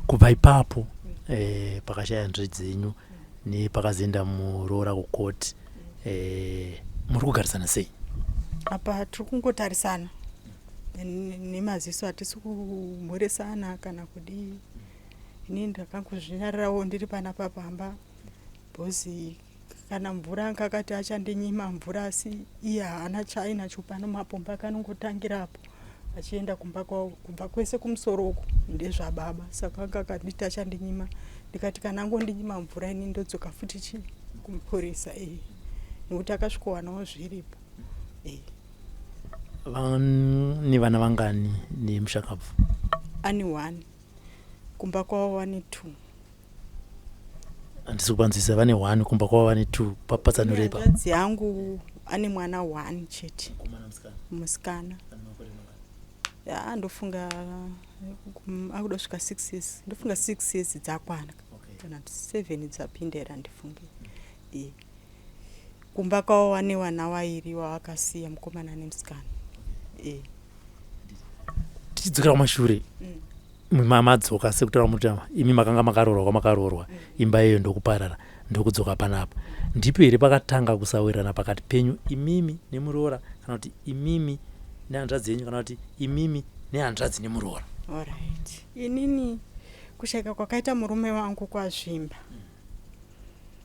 Kubva ipapo eh, pakashaya nzve dzenyu nepakazoenda muroora kukoti eh, muri kugarisana sei? Apa tiri kungotarisana nemaziso, hatisi kumhoresana kana kudii. Ini ndakangozvinyarirawo ndiri panapa pamba bhozi kana mvura anga akati achandinyima mvura asi iye haana chaainacho pano mapomba ake anongotangira apo achienda kumba kwavo kubva kwese kumusoro uku ndezvababa saka anga akanditi achandinyima ndikati kana angondinyima mvura ini ndodzoka futi chi kumupurisa ee nekuti akasvikowanawo zviripo ee Vane vana vangani nemushakabvu? Ane one kumba kwavo vane two. Handisi kupanzwisisa vane one kumba kwavo vane two papatsanurei pa. Hanzvadzi yangu ane mwana one chete. Musikana. Ya ndofunga akuda kusvika 6 years. Ndofunga 6 years dzakwana. Kana 7 dzapinda here handifungi. Eh. Kumba kwavo vane vana vairi vavakasiya mukomana nemusikana. Eh. Tichidzokera kumashure. Madzoka sekutaura muti imi makanga makaroorwa kwamakaroorwa imba iyoyo ndokuparara ndokudzoka panapa. Ndipo here pakatanga kusawirirana pakati penyu imimi nemuroora kana kuti imimi nehanzvadzi yenyu kana kuti imimi nehanzvadzi nemuroora? Alright. Inini kushaika kwakaita murume wangu kwazvimba.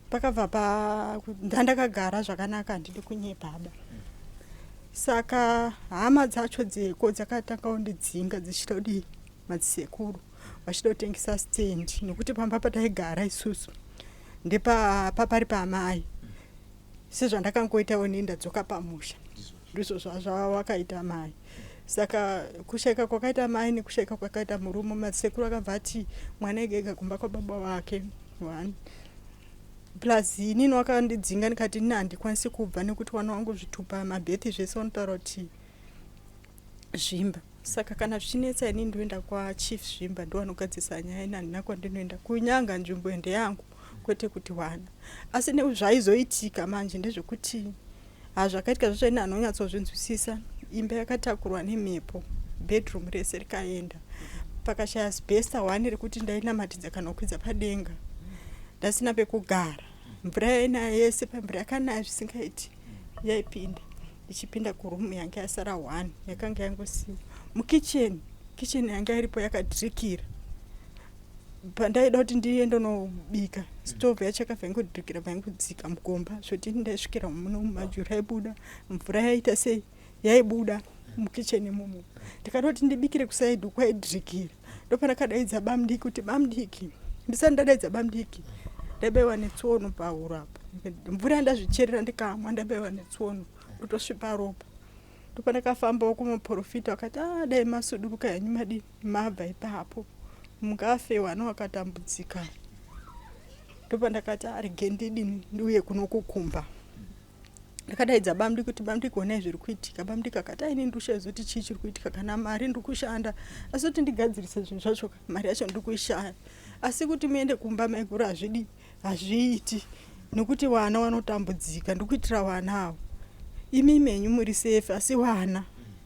Pakabva pa ndandakagara zvakanaka handidi kunyepa ba. Saka hama dzacho dzeko dzakatanga kundidzinga dzichida kudii madzisekuru vachida kutengesa stand nekuti pamba pataigara isusu ndepapari paamai sezvandakangoitawo ini ndadzoka pamusha ndizvo zvavakaita mai saka kushaika kwakaita mai nekushaika kwakaita murume madzisekuru akabva ati mwana ega ega kumba kwababa vake one plus inini wakandidzinga ndikati ini handikwanisi kubva nekuti wana wangu zvitupa mabhethi zvese vanotaura kuti zvimba saka kana zvichinetsa ini ndoenda kwachief zvimba ndovanogadzirisa nyaya ini handina kwandinoenda kunyanga nzvimbo ndeyangu kwete kuti wana asi nezvaizoitika manje ndezvekuti hazvakaitika zvacho ini anonyatsozvinzwisisa imba yakatakurwa nemhepo bedroom rese rikaenda pakashaya sbesta one rekuti ndainamatidza kana kukwidza padenga ndasina pekugara mvura yainaya yese pamvura yakanaya zvisingaiti yaipinda ichipinda kuroom yanga yasara one yakanga yangosiwa mukitchen kitchen yanga iripo yakadhirikira pandaida kuti ndiende nobika stove yacho yakabva yangodhirikira bva yangodzika mugomba zvoti ndaisvikira muno mumajuru aibuda mvura yaita sei yaibuda mukitchen imomo ndikada kuti ndibikire kusaidi kwaidhirikira ndopandakadaidza bamdiki kuti bamdiki ndisati ndadaidza bamdiki ndabaiwa netsono pahuro apa mvura yandazvicherera ndikamwa ndabaiwa netsono ndotosvipa ropa ndopandakafambawo kumuprofita wakati ah, dai masuduruka henyu madii mabva ipapo mungafe wana wakatambudzika ndopandakati arege ah, ndidini ndiuye kuno kukumba ndakadaidza bamdiki kuti bamdiki honai zviri kuitika bamdiki akati aini ndikushaya kuti chii chiri kuitika kana mari ndiri kushanda asi kuti ndigadzirise zvinhu zvacho mari yacho ndiri kuishaya asi kuti muende kumba maiguru hazvidi hazviiti nekuti wana wanotambudzika ndikuitira wana avo imi menyu muri safe asi wana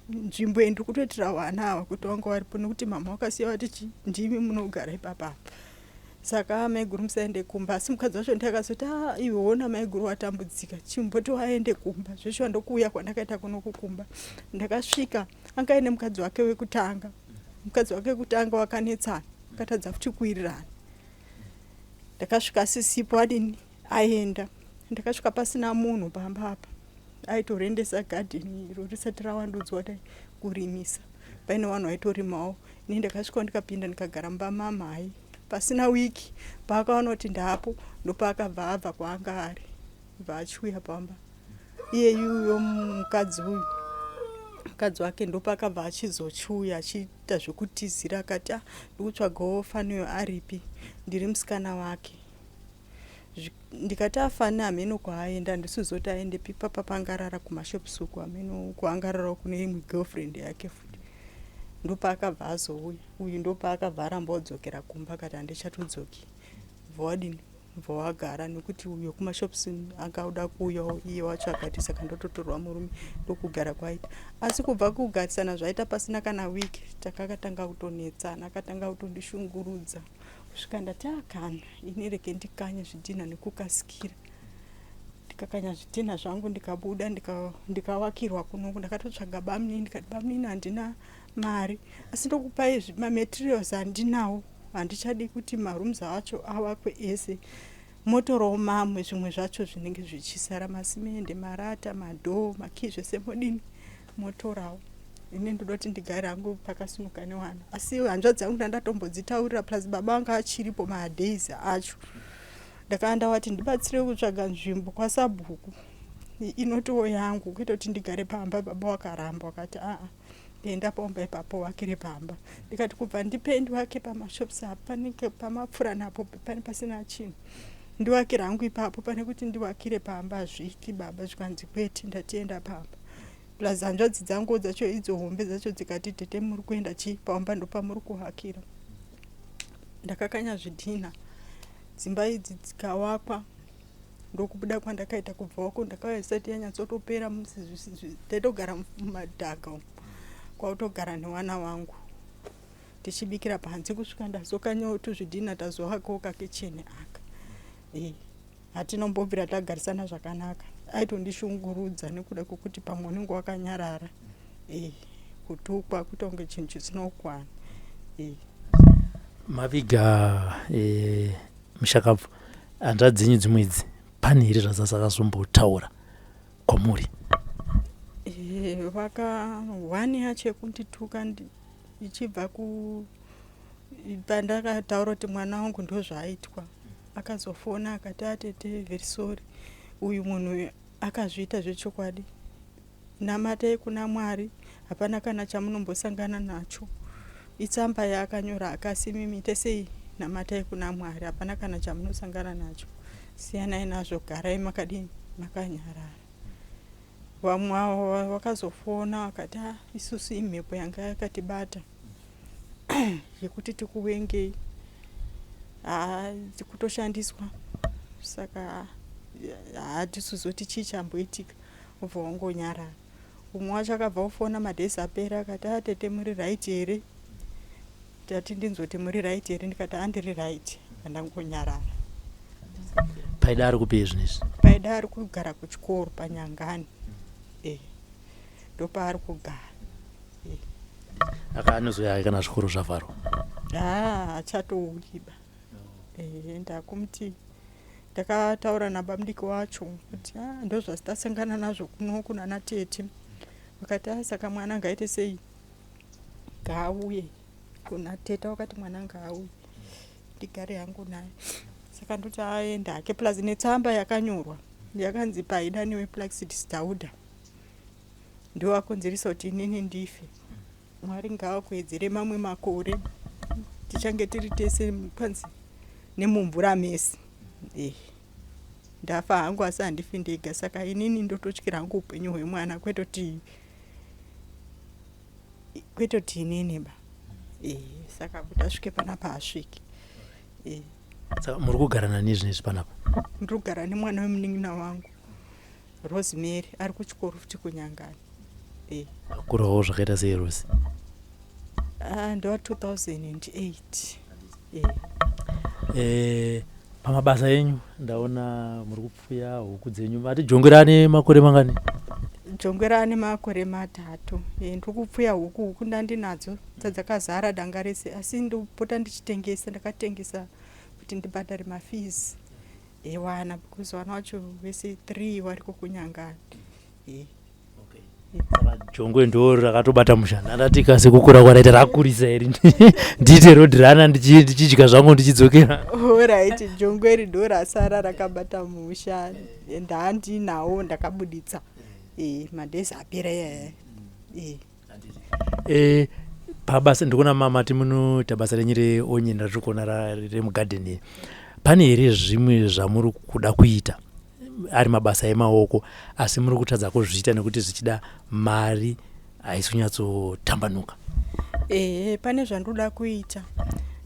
nzvimbo iyi ndiri kutoitira wana ava kuti wanga waripo nekuti mama wakasiya vati chi ndimi munogara ipapapa saka maiguru musaende kumba asi mukadzi wacho ndiye akazoti a ah, iwe wona maiguru watambudzika chimboti waende kumba zveshuwa ndokuuya kwandakaita kuno kukumba ndakasvika anga aine mukadzi wake wekutanga mukadzi wake wekutanga wakanetsana akatadza futi kuwirirana ndakasvika asisipo adini aenda ndakasvika pasina munhu pamba apa aitorendesa gadheni iro risati rawandudzwa dai kurimisa paine vanhu vaitorimawo ini ndakasvika ndikapinda ndikagara mumba mamai pasina wiki paakaona kuti ndapo ndopaakabva abva kwaanga ari bva achiuya pamba iyeyuyo mukadzi uyu mukadzi wake ndopaakabva achizochiuya achiita zvekutizira akati ah ndikutsvagawo fanuyo aripi ndiri musikana wake. Ndikati afani hameno kwaaenda, handisizoti aendepi. Papa pangarara kumashops uko, hameno kwaangararawo kune imwe girlfriend yake futi. Ndopaakabva azouya uyu, ndopaakabva aramba odzokera kumba, akati handichatodzoki. Bva wadini, bva wagara, nekuti uyo kumashops akauda kuuyawo iye wacho, akati saka ndototorwa murume. Ndokugara kwaita. Asi kubva kugarisana zvaita, pasina kana wiki takakatanga kutonetsana, akatanga kutondishungurudza kusvika ndati akana ini rege ndikanye zvidhina nekukasikira. Ndikakanya zvidhina zvangu, ndikabuda, ndikawakirwa kunoku. Ndakatotsvaga bamunini, ndikati, "Bamunini, handina mari, asi ndokupai mamaterials andinawo. Handichadi kuti marooms acho awakwe ese, motorawo mamwe, zvimwe zvacho zvinenge zvichisara, masimende, marata, madoor, makey, zvese modini, motorawo. Ini ndoda kuti ndigare hangu pakasimuka newana." Asi hanzvadzi dzangu ndandatombodzitaurira, plus baba vanga achiripo madays acho. Ndakava ndavati ndibatsire kutsvaga nzvimbo kwasabhuku inotiwo yangu, kuita kuti ndigare pamba. Baba wakaramba, wakati, "Aa, enda pamba ipapo, wakire pamba." Ndikati kubva ndipe ndiwake pamashops apa, panenge pamapfura napo pane pasina chinhu, ndiwakire hangu ipapo pane kuti ndiwakire pamba, hazviiti baba. Zvikanzi kwete, ndatienda pamba. Plus hanzvadzi dzangu dzacho idzo hombe dzacho dzikati, "Tete, muri kuenda chii pamba? Ndopamuri kuhakira." Ndakakanya zvidhina, dzimba idzi dzikawakwa. Ndokubuda kwandakaita kubva wako, ndakauya isati yanyatsotopera. Taitogara mumadhaka umu, kwautogara newana wangu, tichibikira panze, kusvika ndazokanyawo tuzvidhina, tazovakawo kakicheni aka. Hatinombobvira tagarisana zvakanaka. Aitondishungurudza nekuda kwekuti pamwe unenge wakanyarara, kutukwa kuita kunge chinhu chisina kukwana. Maviga mushakabvu, hanzvadzi dzenyu dzimwe idzi pane here zvadzazakazombotaura kwamuri? Vaka one yacho yekundituka ichibva ku pandakataura kuti mwana wangu ndozvaaitwa, akazofona akati, "Atete, very sorry, uyu munhu akazviita zvechokwadi. Namatai kuna Mwari, hapana kana chamunombosangana nacho. Itsamba yaakanyora, akasi mimi tesei, namatai kuna Mwari, hapana kana chamunosangana nacho. Siyanai nazvo, garai makadini, makanyarara." Vamwe avo vakazofona vakati, "A, isusu imhepo yanga yakatibata yekuti tikuwengei, haa, kutoshandiswa, saka hatisizoti chii chamboitika." Ubva wangonyarara. Umwe wacho akabva kufona madays apera, akati, "A, tete, muri right here? Tati ndinzoti muri right here?" Ndikati, "Handiri right." Andangonyarara. Paida ari kupi zvinhu izvi? Paida ari kugara kuchikoro paNyangani, ndopaari kugara. Aka anozoya kana zvikoro zvavharwa? Haa, achatouyiba. Ndakumuti ndakataura nabamudiki wacho kuti, "Ah, ndozvatasangana nazvo kuno kunana tete." Vakati, "A, saka mwana ngaite sei? Ngaauye kuna teta." Wakati mwana ngaauye, ndigare hangu naye. Saka ndoti aenda hake, plus netsamba yakanyorwa yakanzi Paida newePlaxid Dauda ndoakonzeresa kuti inini ndife. Mwari ngaakuwedzere mamwe makore, tichange tiri tese kwanzi nemumvura mese. Ndafa hangu, asi handifi ndega. Saka inini ndototyira hangu upenyu hwemwana, kwete kuti inini ba. Saka kuti asvike panapa asvike. Saka muri kugara nani zvinezvi panapa? Ndiri kugara nemwana wemunin'ina wangu Rosemary, ari kuchikoro futi kuNyangani. Akurawo zvakaita sei Rose? Ah, ndewa 2008. Pamabasa enyu ndaona muri kupfuya huku dzenyu. Mati jongwe rane makore mangani? Jongwe rane makore 3. Ndiri kupfuya huku. Huku ndandinadzo dzadzakazara danga rese, asi ndopota ndichitengesa. Ndakatengesa kuti ndibhadhare mafees ewana, because vana vacho vese three variko kuNyangani. Saka jongwe ndo rakatobata mushana. Ndati kasi kukura kwaraita, rakurisa iri, ndiite road runner, ndichidya zvangu ndichidzokera. Alright, jongwe iri ndo rasara rakabata musha. Ndaandinawo, ndakabuditsa madays apera iyaya. Pabasa ndikuona mamati munoita basa renyu reonion ratiri kuona remugadheni. Pane here zvimwe zvamuri kuda kuita ari mabasa emaoko asi muri kutadza kuzviita nekuti zvichida mari haisi kunyatsotambanuka? Ehe, pane zvandinoda kuita.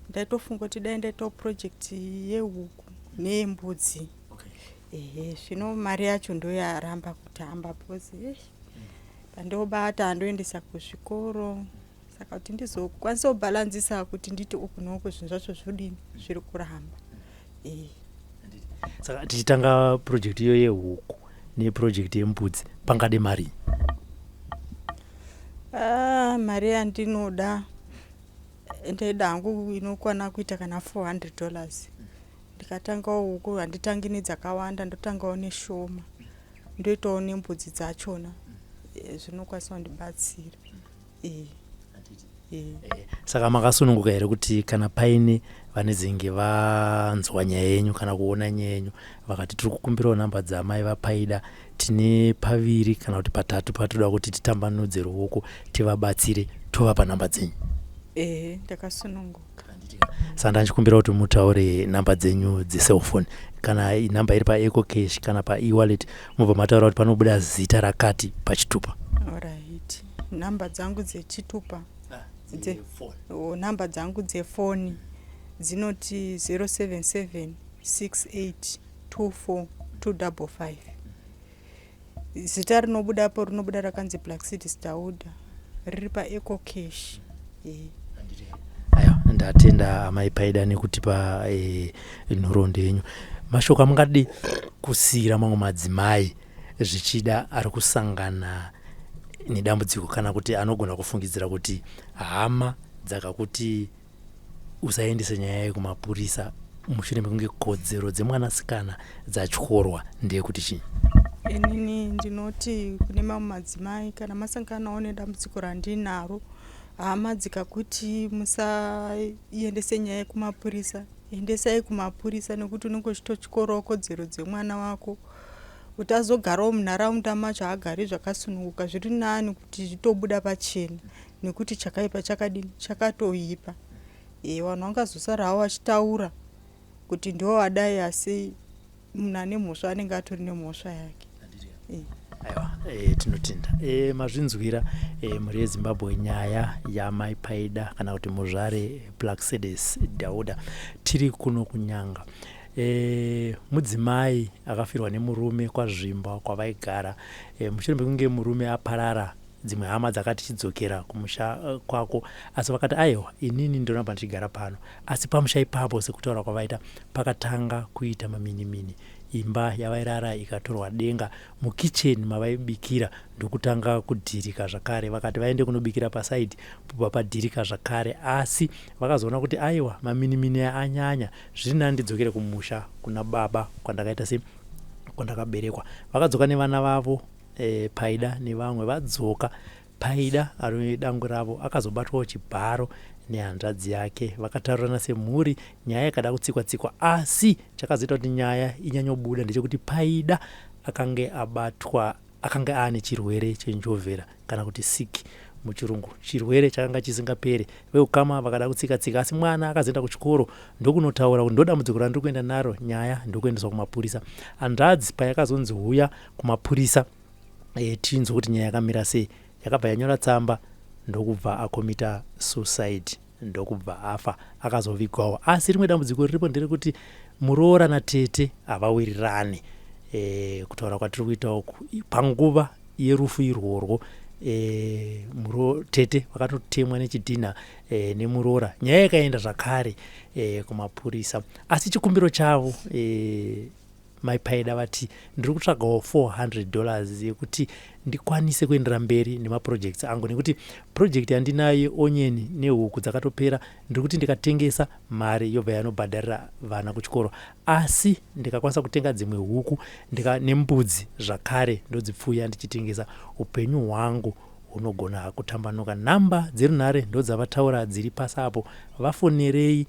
Ndaitofunga kuti dai ndaitawo project yehuku neyembudzi. Okay. Ehe, zvino mari yacho ndoyaramba kutamba because eish, pandobata ndoendesa kuzvikoro saka kuti ndizokwanisa kubhalanzisa kuti nditi uku neuku zvinhu zvacho zvodini zviri kuramba. Ehe. Saka tichitanga project iyo yehuku neproject yembudzi pangade marii? Ah, mari yandinoda ndaida hangu inokwana kuita kana 400 dollars. Ndikatangawo huku handitangi nedzakawanda ndotangawo neshoma ndoitawo nembudzi dzachona eh, zvinokwanisa kundibatsira eh. Eh. Saka makasununguka here kuti kana paine vanezenge vanzwa nyaya yenyu kana kuona nyaya yenyu vakati tiri kukumbirawo nhamba dzamai vaPaida tine paviri kana kuti patatu patoda kuti titambanudze ruoko tivabatsire tovapa nhamba dzenyu? Ehe, ndakasununguka. Saka ndachikumbira kuti mutaure nhamba dzenyu dzecelfone kana nhamba iri paEcocash kana paewallet mobva mataura kuti panobuda zita rakati pachitupa. Alright. Nhamba dzangu dzechitupa dze oh, nhamba dzangu dzefoni dzinoti 077 68 24 255. Zita rinobudapo rinobuda rakanzi Black Cities Dauda riri paEcocash. Eh. Aiwa, ndatenda amai Paida nekutipa eh, nhoroondo yenyu. Mashoko amungadi kusiira mamwe madzimai zvichida ari kusangana nedambudziko kana kuti anogona kufungidzira kuti hama dzakakuti usaendese nyaya yekumapurisa mushure mekunge kodzero dzemwanasikana dzatyorwa ndeyekuti chii? Inini ndinoti kune mamwe madzimai kana masanganawo nedambudziko randinaro, hama dzikakuti musaendese nyaya yekumapurisa, endesai kumapurisa nekuti unenge uchitotyorawo kodzero dzemwana wako. Kuti azogarawo munharaunda macho haagari zvakasununguka, zviri nani kuti zvitobuda pachena nekuti chakaipa chakadini chakatoipa. E, vanhu vangazosara havo vachitaura kuti ndiwo adai asi munhu ane mhosva anenge atori nemhosva yake. E. Aiwa, e, tinotenda. E, mazvinzwira e, mhuri yeZimbabwe nyaya yamai Paida kana kuti muzvare Plaxedes Dauda. Tiri kuno kuNyanga. E, mudzimai akafirwa nemurume kwaZvimba kwavaigara e, mushure mekunge murume aparara dzimwe hama dzakati chidzokera kumusha eh, kwako asi vakati aiwa inini ndoramba ndichigara pano asi pamusha ipapo sekutaura kwavaita pakatanga kuita maminimini imba yavairara ikatorwa denga mukicheni mavaibikira ndokutanga kudhirika zvakare vakati vaende kunobikira pasaidi pobva padhirika zvakare asi vakazoona kuti aiwa maminimini aya anyanya zviri nani ndidzokere kumusha kuna baba kwandakaita se kwandakaberekwa vakadzoka nevana vavo e, Paida nevamwe vadzoka Paida ari dangwe ravo akazobatwawo chibharo nehanzvadzi yake vakataurirana semhuri nyaya ikada kutsikwa tsikwa asi chakazoita kuti nyaya inyanyobuda ndechekuti Paida akange abatwa akange aane chirwere chenjovhera kana kuti sick muchirungu chirwere chakanga chisingapere veukama vakada kutsika tsika asi mwana akazoenda kuchikoro ndokunotaura kuti ndodambudziko randiri kuenda naro nyaya ndokuendeswa kumapurisa hanzvadzi payakazonzi huya kumapurisa e, tinzwe kuti nyaya yakamira sei yakabva yanyora tsamba ndokubva akomita suicide ndokubva afa akazovigwawo asi rimwe dambudziko riripo nderekuti muroora natete havawirirani e, kutaura kwatiri kuita uku panguva yerufu irworwo e, muro, tete vakatotemwa nechidhinha e, nemuroora nyaya yakaenda zvakare e, kumapurisa asi chikumbiro chavo e, Mai Paida vati, Ndiri kutsvagawo 400 dollars yekuti ndikwanise kuendera mberi nemaprojects angu nekuti project yandinayo yeonyeni nehuku dzakatopera. Ndiri kuti ndikatengesa mari yobva yanobhadharira vana kuchikoro asi ndikakwanisa kutenga dzimwe huku ndika nembudzi zvakare ndodzipfuya ndichitengesa upenyu hwangu hunogona kutambanuka. Nhamba dzerunhare ndodzavataura dziri pasi apo vafonerei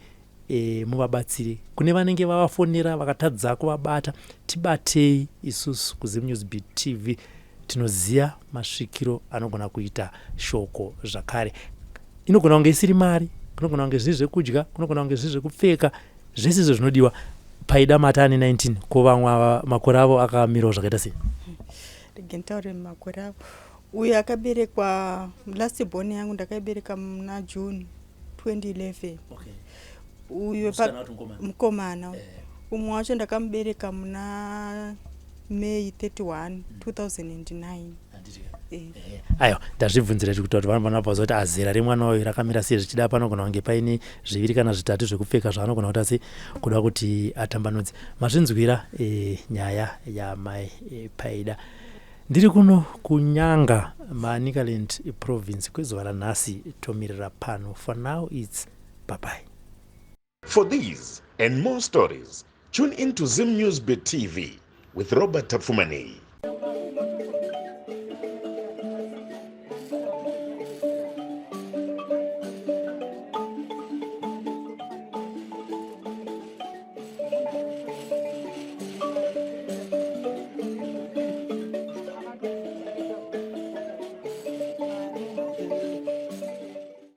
e, muvabatsire kune vanenge vavafonera vakatadza kuvabata tibatei isusu kuZimnews Beat TV tinoziva masvikiro anogona kuita shoko zvakare inogona kunge isiri mari kunogona kunge zviri zvekudya kunogona kunge zviri zvekupfeka zvese izvo zvinodiwa Paida mati ane 19, ko vamwe ava makore avo akamirawo zvakaita sei? Rege nditaure makore avo. Uyu akaberekwa, last born yangu ndakaibereka muna June 2011. Uyu mukomana. Umwe wacho ndakamubereka muna May 31, 2009. Aiwa, ndazvibvunzira kuti vanhu vanobva kuti azera remwana uyu rakamira sei. Zvichida panogona kunge paine zviviri kana zvitatu zvekupfeka zvaanogona kuti asi kuda kuti atambanudze. Mazvinzwira nyaya yamai Paida. Ndiri kuno kuNyanga, Manicaland Province. Kwezuva ranhasi tomirira pano. For now it's bye bye. For these and more stories, tune in to Zim News Bit TV with Robert Tafumani.